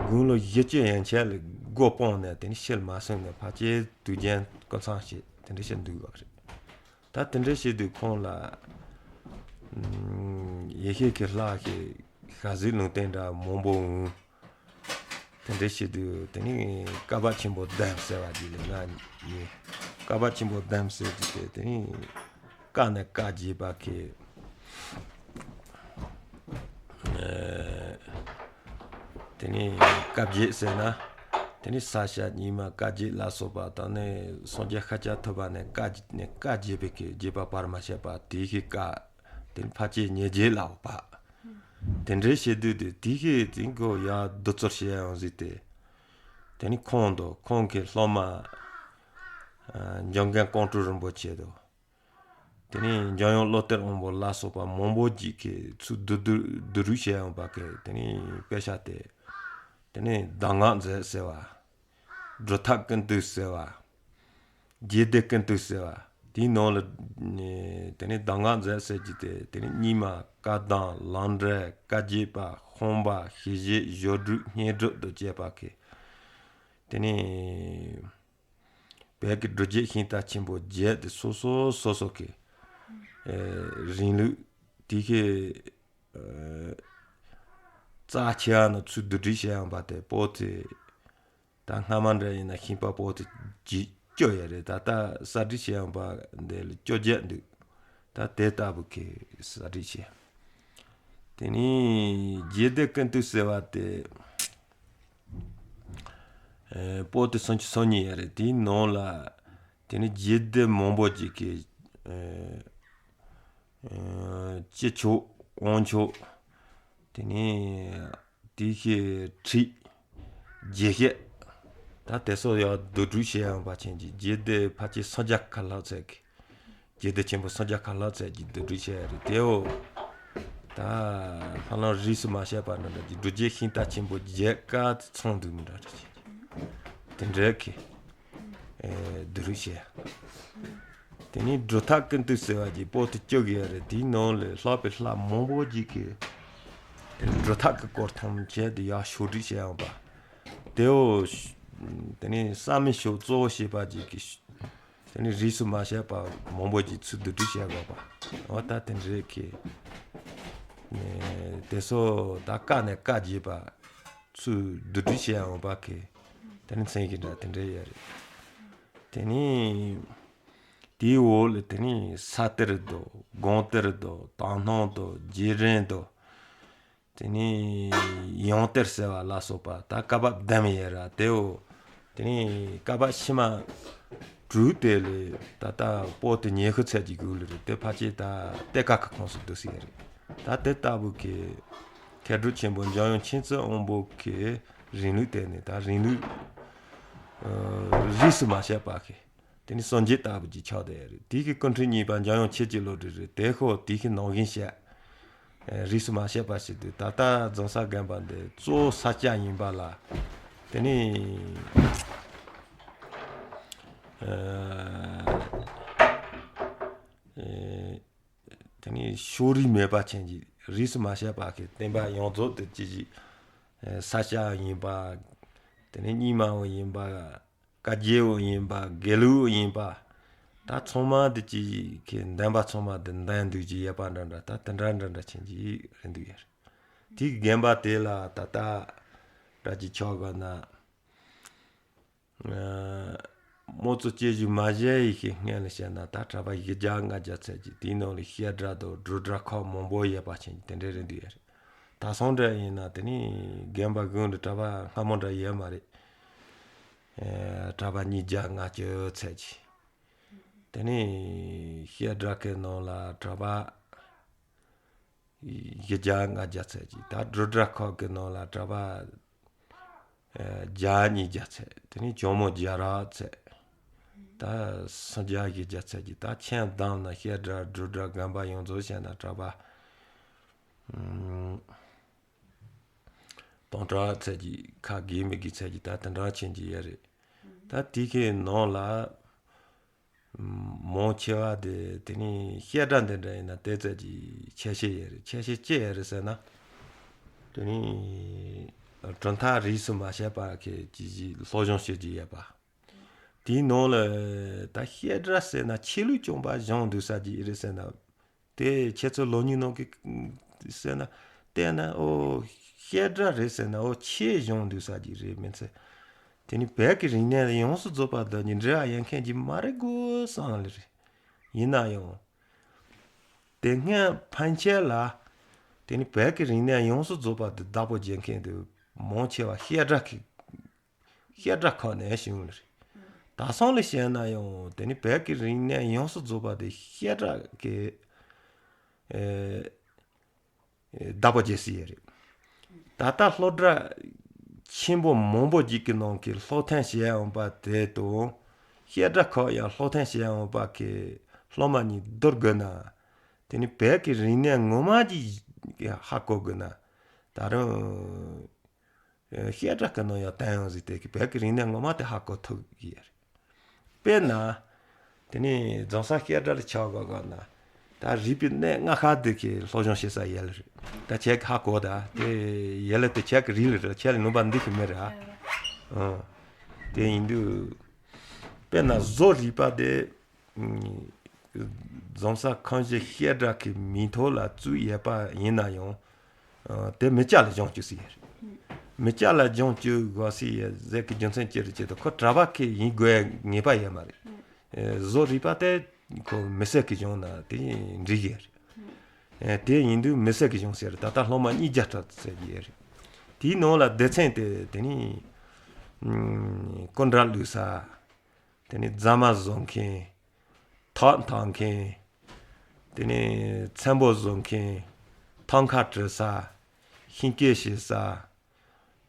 དགུང་ལོ་བཞི་བཅུ་ཡན་ཆད་ལ་མགོ་སྤངས་ནས་དེ་ནི་ཕྱིར་མ་སོང་ནས་ཕལ་ཆེར་དུས་རྒྱུན་ཀུན་ཚང་བྱས་དེ་འདྲ་བྱས་འདུག་པ་རེད། ད་དེ་འདྲ་བྱས་དུས་ཁོང་ལ་ཡེ་ཤེས་ཀྱི་ལྷ་ཞིག་ཞལ་གཟིགས་ལུང་བསྟན་འདྲ་མང་པོ་འོང་། དེ་འདྲ་བྱེད་དུས་དེ་ནི་བཀའ་བབས་ཆེན་པོ་བདུན་ཟེར་བ་ཅིག་ལ་ང་ཡིན། བཀའ་བབས་ཆེན་པོ་བདུན་ཟེར་གྱི་དེ་དེ་ནི་བཀའ་ནས་བཀའ་བརྒྱུད་པ་གི་ཨེ་ དེ་ནས་བཀའ་བརྒྱད་ཟེར་ན། དེ་ནས་ས་སྐྱ་རྙིང་མ་བཀའ་བརྒྱད་ལ་སོགས་པ་དང་ནི་སངས་རྒྱས་ཤཱཀྱ་ཐུབ་པ་ནས་བཀའ་ནས་བཀའ་བརྒྱད་པའི་གི་བརྒྱད་པ་བར་མ་ཆད་པ་དེའི་གི་བཀའ། དེ་ནས་ཕལ་ཆེར་ཉེར་བརྒྱད་ལ་འོག་པ། དེ་འདྲའི་བཤད་དུས་དེ་དེའི་གི་དེ་གོ་ཡ་བསྡུ་ཚུལ་བཤད་ཡང་ཟིག་སྟེ། དེ་ནས་ཁོང་དང་ཁོང་གི་སློབ་མ། ཨ། འཇམ་མགོན་ཀོང་སྤྲུལ་རིན་པོ་ཆེ་དང་། དེ་ནས་འཇམ་དབྱངས་བློ་གཏེར་དབང་པོ་ལ་སོགས་པ་མང་པོ་ཅིག་གིས་ཚུར་བསྡུ་བསྡུ་བསྡུ་རུབ་བྱས་ཡོང་པ་གི་དེ་ནས་དཔེ་ཆ་དེ། དེ་ནས་གདམས་ངག་མཛོད་ཟེར་བ། སྒྲུབ་ཐབས་ཀུན་བཏུས་ཟེར་བ། རྒྱས་བསྡུས་ཀུན་བཏུས་ཟེར་བ། དེའི་ནང་ལ་ནི་དེ་ནས་གདམས་ངག་མཛོད་ཟེར་གྱི་དེ་དེ་ནས་རྙིང་མ་བཀའ་གདམས་ལམ་འབྲས་བཀའ་བརྒྱད་པ་དཔང་པ་ཤེས་བྱེད་སྦྱོར་དྲུག་བསྙེན་སྒྲུབ་དང་བཅས་པ་གི། དེ་ནས་བོད་ཀྱི་སྒྲུབ་བརྒྱུད་ཤིང་རྟ་ཆེན་པོ་བརྒྱད་དེ་སོ་སོ་སོ་སོ་གི། ཨེ། རིང་ལུགས་དེ་གི། ཨེ། རྩ་ཆེ་བ་ནི་ཚུར་བསྡུ་སྒྲིག་བྱས་ཡོང་པ་དེ་པོ་ཏི། ད་སྔ་མ་འདྲ་ཡིན་ན་ཤིང་པ་པོ་ཏི་བཅུ་ཡོད་རེད། ད་ལྟ་གསར་སྒྲིག་བྱས་ཡོང་པ་འདི་ལ་བཅོ་བརྒྱད་འདུག་ད་དེ་ལྟ་བུ་གི་གསར་སྒྲིག་བྱས། དེ་ནས་རྒྱས་བསྡུས་ཀུན་བཏུས་ཟེར་བ་དེ། ཨེ། པོ་ཏི་སུམ་ཅུ་སོ་གཉིས་ཡོད་རེད། དེའི་ནང་ལ་དེ་ནས་རྒྱས་བསྡུས་མང་པོ་ཅིག་གི། ཨེ། ཨེ། སྤྱི་ཆོས་དབང་ཆོས། དེ་ནས་དེའི་གི་ཁྲིད། རྒྱས་བཤད། ད་དེ་སོགས་ཡང་བསྡུ་སྒྲིག་བྱས་ཡོང་པ་ཅན་གྱི་རྒྱས་བསྡུས་ཕལ་ཆེར་སུམ་བརྒྱ་ཁ་ལྷག་ཙམ་གྱི། རྒྱས་བསྡུས་ཆེན་པོ་སུམ་བརྒྱ་ཁ་ལྷག་ཙམ་གྱི་བསྡུ་སྒྲིག་བྱས་རེད་དེའོ། ད་ཧ་ལམ་རིས་སུ་མ་ཆད་པ་འདྲ་འདྲ་གྱི་སྒྲུབ་བརྒྱུད་ཤིང་རྟ་ཆེན་པོ་བརྒྱད་ཀ་ཚང་འདུག་མི་འདྲ་འདྲ་བྱས་ཀྱི། དེ་འདྲ་གི། ཨེ། བསྡུ་རུབ་བྱས། དེ་ནས་སྒྲུབ་ཐབས་ཀུན་བཏུས་ཟེར་བ་གྱི་པོ་ཏི་བཅོ་བརྒྱད་རེད། དེའི་ནང་ལས་ལྷག་པའི་ལྷ་མང་པོ་ཅིག་གིས་དེ་སྒྲུབ་ཐབས་ཀྱི་སྐོར་ཐམས་ཅད་དེ་ཡར་ཕྱོགས་སྒྲིག་བྱས་ཡོང་པ། དེའོ། དེ་ནས་བསམ་མེད་ཕྱོགས་གཙོ་བོ་བྱས་པ་ཅིག་གིས། དེ་ནས་རིས་སུ་མ་ཆད་པ་མང་པོ་ཅིག་ཚུར་བསྡུ་སྒྲིག་བྱས་དགོས་པ། འོ་ད་དེ་འདྲའི་གི། ནས་དེ་སོགས་ད་བཀའ་ནས་བཀའ་བརྒྱད་པ། ཚུར་བསྡུ་སྒྲིག་བྱས་ཡོང་པ་གི། དེ་ནི་མཚན་གྱི་འདྲ་དེ་འདྲ་ཡོད་རེད། དེ་ནི་དེའི་འོག་ལ་དེ་ནི་ས་གཏེར་དང་སྒོམ་གཏེར་དང་དག་སྣང་དང་རྗེས་དྲན་དང་། དེ་ནི་ཡང་གཏེར་ཟེར་བ་ལ་སོགས་པ་ད་བཀའ་བབས་བདུན་ཡོད་ར་དེའོ། དེ་ནི་བཀའ་བབས་ཕྱི་མ་དྲུག་དེ་ལས་ད་ལྟ་པོ་ཏི་ཉི་ཤུ་ཙམ་གྱི་སྒང་ལ་རེད། དེ་ཕལ་ཆེར་ད་གཏེར་ཁ་གི་ཁོངས་སུ་བསྡུ་ས་ཡོད་རེད། ད་དེ་ལྟ་བུ་གི་མཁས་གྲུབ་ཆེན་པོ་འཇམ་དབྱངས་མཁྱེན་བརྩེ་དབང་པོ་གི་རིང་ལུགས་དེ་ནི་ད་རིང་ལུགས། ཨ། རིས་སུ་མ་ཆད་པ་གི། དེ་ནི་སངས་རྒྱས་ལྟ་བུ་གི་ཆགས་བསྡད་ཡོད་རེད། དེ་གི་སྐུ་ཕྲེང་གཉིས་པ་འཇམ་དབྱངས་ཆོས་ཀྱི་བློ་གྲོས་རེད། དེ་ཁོ་དེ་གི་ནང་བཞིན་བཤད། ཨ། རིས་སུ་མ་ཆད་པ་ཞིག་འདུག་ད་ལྟ་རྫོང་སར་དགོན་པ་འདི་གཙོ་བོ་ས་སྐྱ་ཡིན་པ་ལ། དེ་ནི། ཨ། ཨེ། དེ་ནི་ཕྱོགས་རིས་མེད་པ་ཅན་གྱི་རིས་སུ་མ་ཆད་པ་གི་བསྟན་པ་ཡོངས་རྫོགས་དེ་ཅི་ཞིག་ས་སྐྱ་ཡིན་པ། དེ་ནི་རྙིང་མའོ་ཡིན་པ། བཀའ་བརྒྱུད་བོ་ཡིན་པ། དགེ་ལུགས་བོ་ཡིན་པ། ད་ཚང་མ་དེ་ཅི་ཞིག་གི་འདོན་པ་ཚང་མ་དེ་འདོན་འདུག་ཅི་ཡོད་པ་འདྲ་འདྲ་ད་དེ་འདྲ་འདྲ་འདྲ་ཅན་གྱི་རེད་འདུག་ཡོད། དེ་དགོན་པ་དེ་ལ་ད་ལྟ་འདྲ་ཅིག་ཆགས་དགོས་ན། ཨ། དམངས་གཙོ་བཅོས་བསྒྱུར་མ་བྱས་ཡི་གི་སྔོན་ལ་བཤད་ན་ད་གྲྭ་པ་བཞི་བརྒྱ་ལྔ་བརྒྱ་ཙམ་གྱི་དེའི་ནང་ལ་བཤད་གྲྭ་དང་སྒྲུབ་གྲྭ་ཁག་མང་པོ་ཡོད་པ་ཅན་གྱི་དེ་འདྲའི་རེད་འདུག་ཡོད་རེད། ད་སོང་འདྲ་ཡིན་ན་དེ་ནི་དགོན་པ་གུང་ལ་གྲྭ་པ་སྔ་མོ་འདྲ་ཡོད་མ་རེད། ཨ། གྲྭ་པ་ཉིས་བརྒྱ་ལྔ་བཅུ་ཙམ་གྱི། དེ་ནི་བཤད་གྲྭ་གི་ནང་ལ་གྲྭ་པ་བཞི་བརྒྱ་ལྔ་བརྒྱ་ཙམ་གྱི། ད་སྒྲུབ་གྲྭ་ཁག་གི་ནང་ལ་གྲྭ་པ། ཨ། བརྒྱ་ཉིས་བརྒྱ་ཙམ། དེ་ནས་ཇོ་མོ་བརྒྱ་ར་ཙམ། ད་སུམ་བརྒྱ་བཞི་བརྒྱ་ཙམ་གྱི། ད་ཁྱོན་བསྡོམས་ན་བཤད་གྲྭ་སྒྲུབ་གྲྭ་དགོན་པ་ཡོངས་རྫོགས་བྱས་ན་གྲྭ་པ། ཨ། སྟོང་ཕྲག་ཙམ་གྱི་ཁ་གི་མི་གི་ཙམ་གྱི་ད་དེ་འདྲ་ཅན་གྱི་ཡོད་རེད། ད་དེ་གི་ནང་ལ། མང་ཆེ་བ་དེ་དེ་ནི་བཤད་གྲྭ་འདི་འདྲ་ཡིན་ན་དེ་ཙམ་གྱི་ཁྱད་ཆོས་ཡོད་རེད། ཁྱད་ཆོས་ཅི་ཡོད་རེད་ཟེར་ན། དེ་ནི་གྲུབ་མཐའ་རིས་སུ་མ་ཆད་པ་གི་ཅི་ཞིག་སློབ་སྦྱོང་བྱེད་རྒྱུ་ཡོད་པ། དེའི་ནང་ལ་ད་བཤད་གྲྭ་ཟེར་ན་ཆོས་ལུགས་སྦྱོང་པ་སྦྱོང་འདུག་ས་ཅིག་རེད་ཟེར་ན། དེ་ཁྱེད་ཚོ་ལོ་ཉུང་ནང་གི་ཟེར་ན། བལྟས་ན་ཨོ། བཤད་གྲྭ་རེད་ཟེར་ན་ཨོ་ཆོས་སྦྱོང་འདུག་ས་ཅིག་རེད་མིན་ཚེ། དེ་ནི་བོད་ཀྱི་རིག་གནས་ཡོངས་སུ་རྫོགས་པ་དང་ནི་འབྲེལ་བ་ཡོད་མཁན་ཅིག་མ་རེད་དགོས་བསམ་ལེ་རེད། ཡིན་ན་ཡང་། དེ་སྔོན་ཕན་ཆད་ལ། དེ་ནི་བོད་ཀྱི་རིག་གནས་ཡོངས་སུ་རྫོགས་པ་དེ་བདག་པོ་བྱེད་མཁན་དེ། མང་ཆེ་བ་བཤད་གྲྭ་གི་བཤད་གྲྭ་ཁག་ནས་བྱུང་ལེ་རེད། ད་སང་ལ་བཤད་ན་ཡང་དེ་ནི་བོད་ཀྱི་རིག་གནས་ཡོངས་སུ་རྫོགས་པ་དེ་བཤད་གྲྭ་གི་ཨེ་བདག་པོ་བྱས་སྲིད་ཡོད་རེད། ད་ལྟ་སློབ་གྲྭ་ཆེན་པོ་མང་པོ་ཅིག་གི་ནང་གི་སློབ་ཐོན་བྱས་འོང་པ་དེ་དང་བཤད་གྲྭ་ཁག་ཡང་སློབ་ཐོན་བྱས་འོང་པ་གི་སློབ་མ་གཉིས་བསྡུར་དགོས་ན། དེ་ནི་བོད་ཀྱི་རིག་གནས་ངོ་མ་ཅིག་ཧ་གོ་དགོས་ན། ད་རུང་ཨེ་བཤད་གྲྭ་གི་ནང་ཡང་བསྟན་ཡོང་ཟིག་དེ་གི་བོད་ཀྱི་རིག་གནས་ངོ་མ་དེ་ཧ་གོ་ཐུབ་ཀྱི་ཡོད་རེད། དཔེར་ན། དེ་ནས་རྫོང་སར་བཤད་གྲྭ་ལ་ཆ་བཞག་གོ་ན། ད་རིག་པའི་གནས་ལྔ་ཤར་དེ་གི་སློབ་སྦྱོང་བྱེད་ས་ཡོད་ལེ་རེད། ད་ཁྱེད་ཀྱིས་ཧ་གོ་ད་དེ་ཡོད་ལེ། དེ་ཁྱེད་ཀྱི་རིག་ལེ་རེད། ཁྱེད་ལ་ནོར་བ་འདི་ཞིག་མེད་ར། ཨང་། དེ་ཡིན་དུས། དཔེར་ན་བཟོ་རིག་པ་དེ། ཨུམ། རྫོང་སར་ཁང་བཞི་བཤད་གྲྭ་གི་མིང་ཐོག་ལ་བཙུགས་ཡོད་པ་ཡིན་ན་ཡང་། ཨ། དེ་མི་སྐྱ་ལ་སྦྱོང་བཅུག་སྲིད་ཡོད་རེད། མི་སྐྱ་ལ་སྦྱོང་བཅུག་དགོས་སྲིད་ཡོད་ཟེར་གི་རྒྱུ་མཚན་ཅི་རེད་ཅེ་ད་ཁོ་གྲྭ་པ་གི་ཡིན་དགོས་ངེས་པ་ཡོད་མ་རེད། ཨེ། བཟོ་རིག་པ་དེ་ཁོ་མི་སེར་གི་སྦྱོང་ན་དེ་འགྲིག་གི་རེད། ཨེ། དེ་ཡིན་དུས་མི་སེར་གི་སྦྱོང་ཟེར་ད་ལྟ་སློབ་མ་ཉིས་བརྒྱ་ཙམ་ཟེར་གི་ཡོད་རེད། དེའི་ནང་ལ་སྡེ་ཚན་དེ་དེ་ནི། ཨུམ། སྐུ་འདྲ་བླུག་ས། དེ་ནས་རྫ་མ་བཟོ་མཁན། ཐག་འཐག་མཁན། དེ་ནས་ཚེམ་བུ་བཟོ་མཁན། ཐང་ཁ་བྲི་ས། ཤིང་སྐས་བྱེད་ས།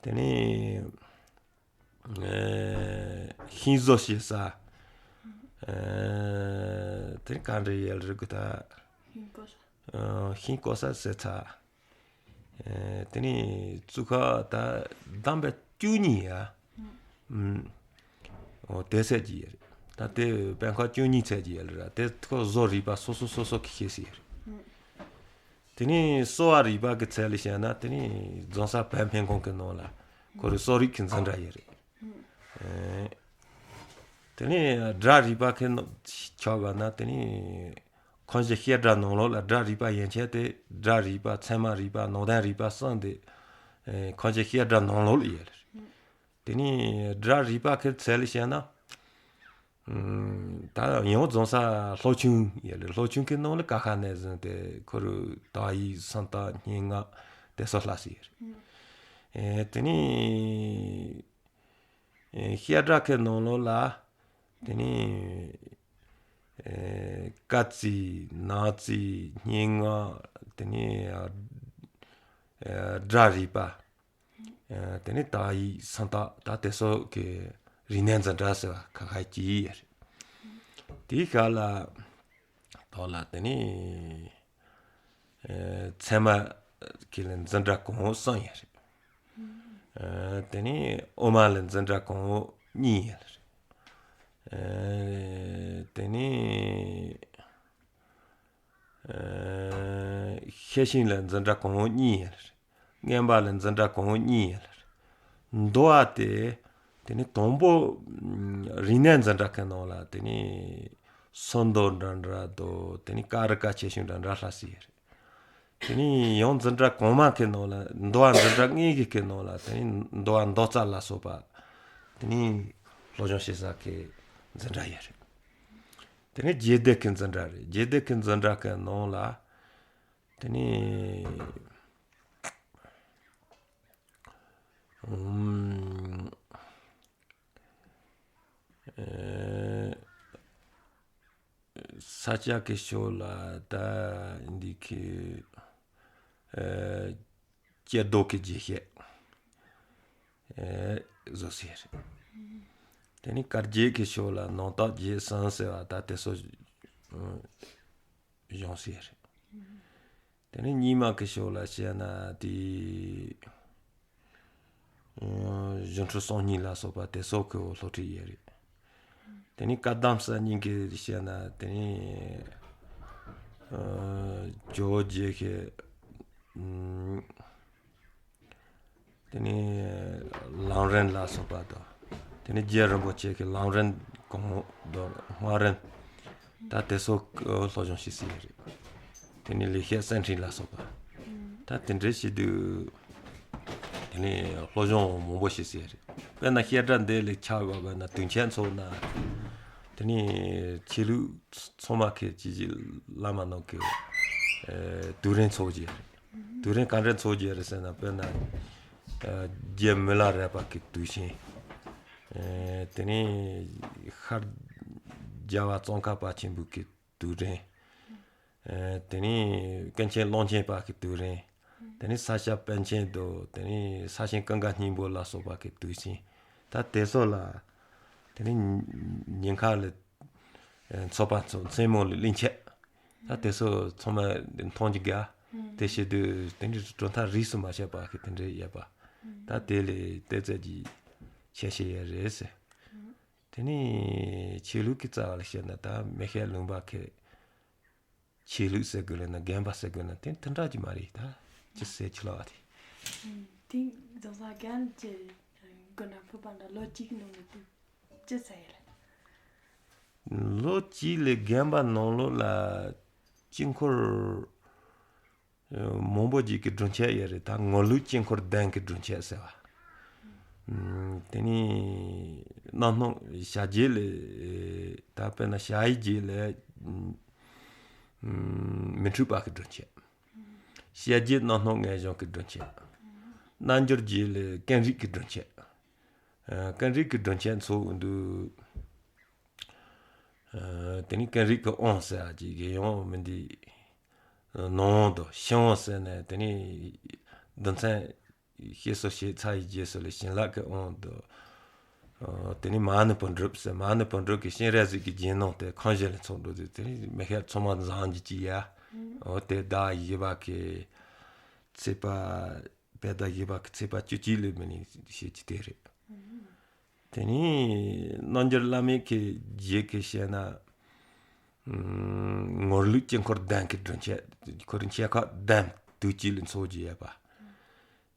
དེ་ནས་ཨེ་ཤིང་བཟོ་བྱེད་ས། ཨེ་དེ་ནས་ག་འདྲ་ཡོད་རེད་གི་ད། ཤིང་བརྐོ་ས། ཨ། ཤིང་བརྐོ་ས་ཟེར་ཚར། ཨེ། དེ་ནས་བཙུགས་ཁ་ད་བདམས་པ་བཅུ་གཉིས་ཡ། ཨུམ། འོ་དེ་ཚད་ཅིག་ཡོད་རེད། ད་དེ་དཔོན་ཁག་བཅུ་གཉིས་ཚད་ཅིག་ཡོད་རེད། དེ་ཁོ་བཟོ་རིག་པ་སོ་སོ་སོ་སོ་གིས་ཤེས་སྲིད་རེད། དེ་ནས་གསོ་བ་རིག་པ་གི་ཚད་ལ་བཤད་ན་དེ་ནས་རྫོང་སར་བོད་སྨན་ཁང་གི་ནང་ལ་ཁོ་རང་གསོ་རིག་གི་འཛིན་གྲྭ་ཡོད་རེད། ཨེ། དེ་ནས་སྒྲ་རིག་པ་གི་ནང་ཆ་བཞག་ན་དེ་ནས་ཁང་བཞི་བཤད་གྲྭ་ནང་ལོགས་ལ་སྒྲ་རིག་པ་ཡན་ཆད་དེ་སྒྲ་རིག་པ་ཚད་མ་རིག་པ་ནང་བསྟན་རིག་པ་གསུམ་དེ་ཨེ་ཁང་བཞི་བཤད་གྲྭ་ནང་ལོགས་ལ་ཡོད་རེད། དེ་ནས་སྒྲ་རིག་པ་གི་ཚད་ལ་བཤད་ན། ཨུམ། ད་ཡང་རྫོང་སར་སློབ་ཆུང་ཡོད་རེད། སློབ་ཆུང་གི་ནང་ལ་ཀ་ཁ་ནས་བཟུང་སྟེ་ཁོ་རང་དག་ཡིག་སུམ་རྟགས་སྙན་ངག་དེ་ཚོ་སློབ་སྲོལ་ཡོད་རེད། ཨེ་དེ་ནས་ཨེ་བཤད་གྲྭ་གི་ནང་ལོགས་ལ་དེ་ནས་ཨེ་སྐར་རྩིས་ནག་རྩིས་སྙན་ངག་དེ་ནས་ཨེ་སྒྲ་རིག་པ། ཨ། དེ་ནས་དག་ཡིག་སུམ་རྟགས་ད་དེ་ཚོ་གི་རིག་གནས་འཛིན་གྲྭ་ཟེར་བ་ཁ་ཁ་གཅིག་ཡོད་རེད། དེའི་ཁ་ལ་ཐོག་ལ་དེ་ནས་ཨ་ཚད་མ་གི་ལ་འཛིན་གྲྭ་གོང་འོག་གསུམ་ཡོད་རེད། ཨ། དེ་ནས་དབུ་མ་ལ་འཛིན་གྲྭ་གོང་འོག་གཉིས་ཡོད་རེད། ཨ། དེ་ནས། ཨ། ཤེར་ཕྱིན་ལ་འཛིན་གྲྭ་གོང་འོག་གཉིས་ཡོད་རེད། མངོན་པ་ལ་འཛིན་གྲྭ་གོང་འོག་གཉིས་ཡོད་རེད། མདོ་བ་དེ་དེ་ནི་དང་པོ་རིག་གནས་འཛིན་གྲྭ་གི་ནང་ལ་དེ་ནི་སུམ་མདོ་འདྲ་འདྲ་དང་དེ་ནི་ཀ་རི་ཀ་ཆོས་སྐྱོང་འདྲ་འདྲ་སློབ་སྲོལ་ཡོད་རེད། དེ་ནི་ཡང་འཛིན་གྲྭ་གོང་མ་གི་ནང་ལ་མདོ་བ་འཛིན་གྲྭ་ལྔ་གི་གི་ནང་ལ་དེ་ནི་མདོ་བ་མདོ་རྩ་ལ་སོགས་པ་དེ་ནི་སློབ་སྦྱོང་བྱེད་ས་གི་འཛིན་གྲྭ་ཡོད་རེད། དེ་ནས་རྒྱས་བསྡུས་ཀྱི་འཛིན་གྲྭ་རེད། རྒྱས་བསྡུས་ཀྱི་འཛིན་གྲྭ་གི་ནང་ལ། དེ་ནས། ཨུམ། ཨེ། ས་སྐྱ་གི་ཕྱོགས་ལ་ད་འདི་གི། ཨེ། སྐྱེ་རྡོ་གི་རྗེས་ཤད། ཨེ། བཟོ་སྲོལ་རེད། དེ་ནས་དཀར་རྒྱས་ཀྱི་ཕྱོགས་ལ་ནང་རྟགས་རྒྱས་གསུམ་ཟེར་བ་ད་དེ་ཚོ་སྦྱོང་སྲོལ་རེད། དེ་ནས་རྙིང་མ་གི་ཕྱོགས་ལ་བཤད་ན་དེ། ཨ། སྒྱུ་འཕྲུལ་གསུམ་གཉིས་ལ་སོགས་པ་དེ་ཚོ་གི་སློབ་ཁྲིད་ཡོད་རེད། དེ་ནས་བཀའ་གདམས་གསར་རྙིང་གི་བཤད་ན་དེ་ནས། ཨ། ཇོ་བོ་རྗེ་གི། ཨུམ། དེ་ནས་ལམ་རིམ་ལ་སོགས་པ་དང་། དེ་ནས་རྗེ་རིན་པོ་ཆེ་གི་ལམ་རིམ་གོང་འོག་དང་སྔགས་རིམ། ད་དེ་ཚོ་སློབ་སྦྱོང་བྱེད་སྲོལ་ཡོད་རེད། དེ་ནས་ལེགས་བཤད་གསེར་ཕྲེང་ལ་སོགས་པ། ད་དེ་འདྲ་བྱེད་དུས། དེ་ནས་སློབ་སྦྱོང་མང་པོ་བྱེད་སྲོལ་ཡོད་རེད། དཔེར་ན་བཤད་གྲྭ་འདི་ལ་ཆ་བཞག་པ་ན་དུས་ཆེན་ཚོགས་ན། དེ་ནས་ཆོས་ལུགས་ཚང་མ་གི་ཅི་ཅི་བླ་མ་རྣམས་ཀྱི། ཨེ། དུས་རིམ་ཚོགས་ཀྱི་ཡོད་རེད། དུས་རིམ་ག་འདྲ་ཚོགས་ཀྱི་ཡོད་རེད་ཟེར་ན་དཔེར་ན། རྒྱལ་མི་ལ་རས་པ་གི་དུས་ཆེན། དེ་ནས་ཤར་རྒྱལ་བ་ཙོང་ཁ་པ་ཆེན་པོ་གི་དུས་དྲན། དེ་ནས་ཀུན་མཁྱེན་ཀློང་ཆེན་པ་གི་དུས་དྲན། དེ་ནས་ས་སྐྱ་པཎ་ཆེན་དང་དེ་ནས་ས་ཆེན་ཀུན་དགའ་སྙིང་པོ་ལ་སོགས་པ་གི་དུས་ཆེན། ད་དེ་ཚོ་ལ་དེ་ནས་ཉིན་ཁ་ལ་ཚོགས་པ་ཚོ་མཚན་མོ་ལ་གླིང་ཆེན། ད་དེ་ཚོ་ཚང་མ་མཐོང་རྒྱུ་ག་དེ་བྱེད་དུས་དེ་འདྲའི་གྲུབ་མཐའ་རིས་སུ་མ་ཆད་པ་གི་དེ་འདྲའི་ཡོད་པ། ད་དེ་ལས་དེ་ཙམ་གྱི་ཁྱད་ཆོས་ཡོད་རེད་ཟེར། དེ་ནས་ཆོས་ལུགས་ཀྱི་རྩ་བ་ལ་བཤད་ན། ད་མེ་ཤེལ་ལུང་པ་ཁའི་ཆོས་ལུགས་ཟེར་དགོས་ལ་ན་རྒན་པ་ཟེར་དགོས་ན་དེ་དེ་འདྲ་གྱི་མ་རེད། ད་ཅི་ཟེར་ཆི་ལ་བ་དེ། དེ་རྫོང་སར་རྒན་གྱི་དགོན་ན་ཕུད་པ་འདྲ་ལོ་གཅིག་གི་ནང་ནས་དེ་ཅི་ཟེར་ཡ་རེད། ལོ་གཅིག་ལས་རྒན་པ་ནང་ལོགས་ལ་དཀྱིལ་འཁོར་མང་པོ་ཅིག་གི་སྒྲུབ་མཆོད་ཡོད་རེད། ད་ངོར་ལུགས་དཀྱིལ་འཁོར་གདན་གྱི་སྒྲུབ་མཆོད་ཟེར་བ། ཨུམ། དེ་ནས་གནམ་སྣང་ཞལ་རྒྱས་ལས། ད་དཔེར་ན་ཞལ་ཡི་རྒྱས་ལས། ཨུམ། མི་འཁྲུགས་པ་གི་སྒྲུབ་མཆོད། ཞལ་རྒྱས་གནམ་སྣང་ངེས་འབྱུང་གི་སྒྲུབ་མཆོད། རྣལ་འབྱོར་རྒྱས་ལས་ཀུན་རིག་གི་སྒྲུབ་མཆོད། ཨ། ཀུན་རིག་གི་སྒྲུབ་མཆོད་ཚོགས་འདུག་ཨ། དེ་ནས་ཀུན་རིག་གི་དབང་ཟེར་ཡ་ཅིག་གི་ཡང་མི་འདི། ནང་དང་ཕྱི་དབང་ཟེར་ནས་དེ་ནས་རྡུལ་ཚོན་ཞེས་སོགས་བྱས་ཚར་བའི་རྗེས་སུ་ལ་བྱིན་རླབས་ཀྱི་དབང་དུ། ཨ། དེ་ནས་མ་ཎི་བུམ་སྒྲུབ་ཟེར། མ་ཎི་བུམ་སྒྲུབ་ཀྱི་སྤྱན་རས་གཟིགས་ཀྱི་རྗེས་གནང་དེ་ཁང་གཞི་ལ་ཚོགས་འགྲོ་དུས་དེ་ནས་མེ་ཤེལ་ཚང་མ་བཟང་རྒྱུ་ཅིག་ཡ། འོ་དེ་ཟླ་བ་བཞི་པ་གི་ཚེས་པ། དཔལ་ཟླ་བཞི་པ་གི་ཚེས་པ་བཅུ་གཅིག་ལོའི་མི་ནས་བྱེད་ཀྱི་དེ་རེད། དེ་ནས་རྣལ་འབྱོར་བླ་མེད་ཀྱི་རྗེས་ཀྱི་བཤད་ན། ཨུམ། ངོར་ལུགས་དཀྱིལ་འཁོར་གདན་གྱི་སྒྲུབ་མཆོད། ཁོ་རང་ཆེ་ཁག་གདན་དུས་གཅིག་ལ་འཚོགས་རྒྱུ་ཡོད་པ།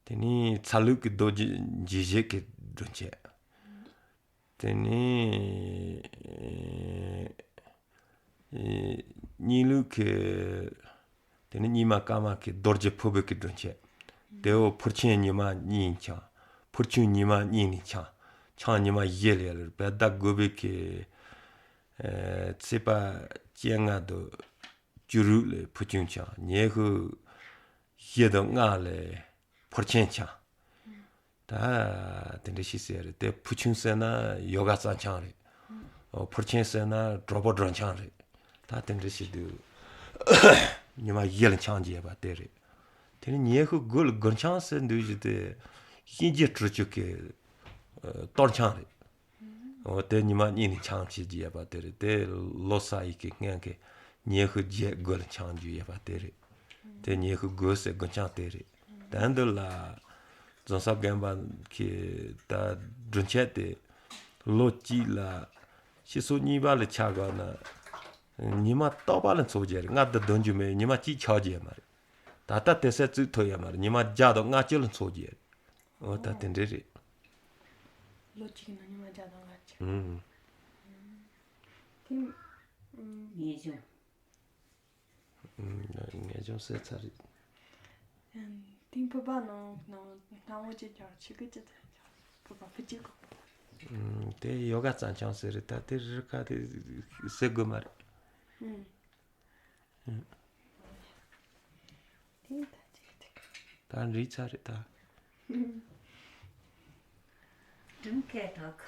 དེ་ནས་ཚ་ལུགས་ཀྱི་རྡོ་རྗེ་འཇིགས་བྱེད་ཀྱི་སྒྲུབ་མཆོད། དེ་ནས་ཨེ། གཉིས་ལུགས་ཀྱི། དེ་ནས་རྙིང་མ་བཀའ་མ་གི་རྡོ་རྗེ་ཕུར་བུ་གི་སྒྲུབ་མཆོད། དེ་འོག་ཕུར་ཆེན་ཉི་མ་གཉིས་འཆང་། ཕུར་ཆུང་ཉི་མ་གཉིས་ནས་འཆང་། འཆང་ཉི་མ་བཞི་ལ་ཡ་ལ་དཔལ་ཟླ་དགུ་པའི་གི། ཨེ། ཚེས་པ་བཅོ་ལྔ་དང་བཅུ་དྲུག་ལ་ཕུར་ཆུང་འཆང་། ཉི་ཤུ་བཞི་དང་ལྔ་ལ་ཕུར་ཆེན་འཆང་། ད་དེ་འདྲ་ཞིག་ཟེར་རེད། དེ་ཕུར་ཆུང་ཟེར་ན་ཡོ་ག་རྩ་འཆང་རེད། ཨོ། ཕུར་ཆེན་ཟེར་ན་གྲོགས་པོ་སྒྲོལ་འཆང་རེད། ད་དེ་འདྲ་ཞིག་འདུག་ཉི་མ་བཞི་ལ་འཆང་རྒྱུ་ཡོད་པ་དེ་རེད། དེ་ནས་ཉི་ཤུ་དགུ་ལ་དགུ་འཆང་ཟེར་འདུག་ཞིག་དེ་གཤིན་རྗེ་གྲི་གུག་གི་གཏོར་འཆང་རེད། འོ། དེ་ཉི་མ་གཉིས་ནས་འཆང་བྱེད་རྒྱུ་ཡོད་པ་དེ་རེད། དེ་ལོ་གསར་ཡི་གེ་སྔོན་གྱི་ཉི་ཤུ་བརྒྱད་དགུ་ལ་འཆང་རྒྱུ་ཡོད་པ་དེ་རེད། དེ་ཉི་ཤུ་དགུ་ཟེར་དགུ་འཆང་དེ་རེད། དེ་འདི་ལ་རྫོང་སར་རྒན་པ་གི་ད་སྒྲུབ་མཆོད་དེ་ལོ་གཅིག་ལ་ཕྱི་ཚོ་གཉིས་པ་ལ་ཆ་བཞག་ན་ཉི་མ་རྟག་པ་ལ་འཚོགས་རྒྱུ་རེད། ལྔ་བདུན་བདུན་ཅུ་མེད། ཉི་མ་གཅིག་ཆགས་རྒྱུ་ཡོད་མ་རེད། ད་ལྟ་དེ་སར་བཙུགས་ཐུབ་ཡོད་མ་རེད། ཉི་མ་བརྒྱ་དང་ལྔ་བཅུ་ལ་འཚོགས་རྒྱུ་རེད། འོ། ད་དེ་འདྲ་རེད། ལོ་གཅིག་ནང་ཉི་མ་བརྒྱ་དང་ལྔ་བཅུ། ཨུམ། དེ། ངེས་འབྱུང་། ངེས་འབྱུང་ཟེར་ཚར་རེད། ཨུམ། དེ་ཕུར་པ་ནང་ནང་སྣང་བ་ཅི་ཀྱང་ཆི་གི་ཅི་ཙམ་ཀྱང་ཕུར་པ་ཕུར་གཅིག་གོ། ཨུམ། དེ་ཡོ་ག་རྩ་འཆང་ཟེར་རེད། ད་དེ་རི་ཁ་དེ་ཟེར་དགོས་མ་རེད། ཨུམ། ད་འགྲིག་ཚར་རེད་ད། སྒྲུབ་མཁན་དག